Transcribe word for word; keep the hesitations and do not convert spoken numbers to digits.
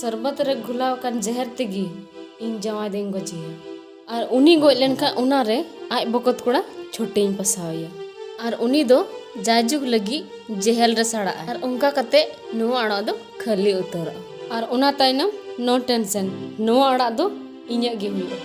ᱥᱚᱨᱵᱚᱛ ᱨᱮ ᱜᱷᱩᱞᱟᱣ ᱟᱠᱟᱱ ᱡᱟᱦᱮᱨ ᱛᱮᱜᱮ ᱤᱧ ᱡᱟᱶᱟᱭ ᱫᱚᱧ ᱜᱚᱡᱮᱭᱟ᱾ ᱟᱨ ᱩᱱᱤ ᱜᱚᱡ ᱞᱮᱱᱠᱷᱟᱱ ᱚᱱᱟᱨᱮ ᱟᱡ ᱵᱚᱠᱚᱛ ᱠᱚᱲᱟ ᱪᱷᱚᱴᱤᱧ ᱯᱟᱥᱟᱣᱮᱭᱟ᱾ ᱟᱨ ᱩᱱᱤ ᱫᱚ ᱡᱟᱭᱡᱩᱜᱽ ᱞᱟᱹᱜᱤᱫ ᱡᱮᱦᱮᱞ ᱨᱮ ᱥᱟᱲᱟᱜᱼᱟ᱾ ᱟᱨ ᱚᱱᱠᱟ ᱠᱟᱛᱮ ᱱᱚᱣᱟ ᱟᱲᱟᱜ ᱫᱚ ᱠᱷᱟᱹᱞᱤ ᱩᱛᱟᱹᱨᱚᱜᱼᱟ᱾ ᱟᱨ ᱚᱱᱟ ᱛᱟᱭᱱᱚᱢ no tension, ᱱᱚᱣᱟ ᱟᱲᱟᱜ ᱫᱚ ᱤᱧᱟᱹᱜ ᱜᱮ ᱦᱩᱭᱩᱜᱼᱟ᱾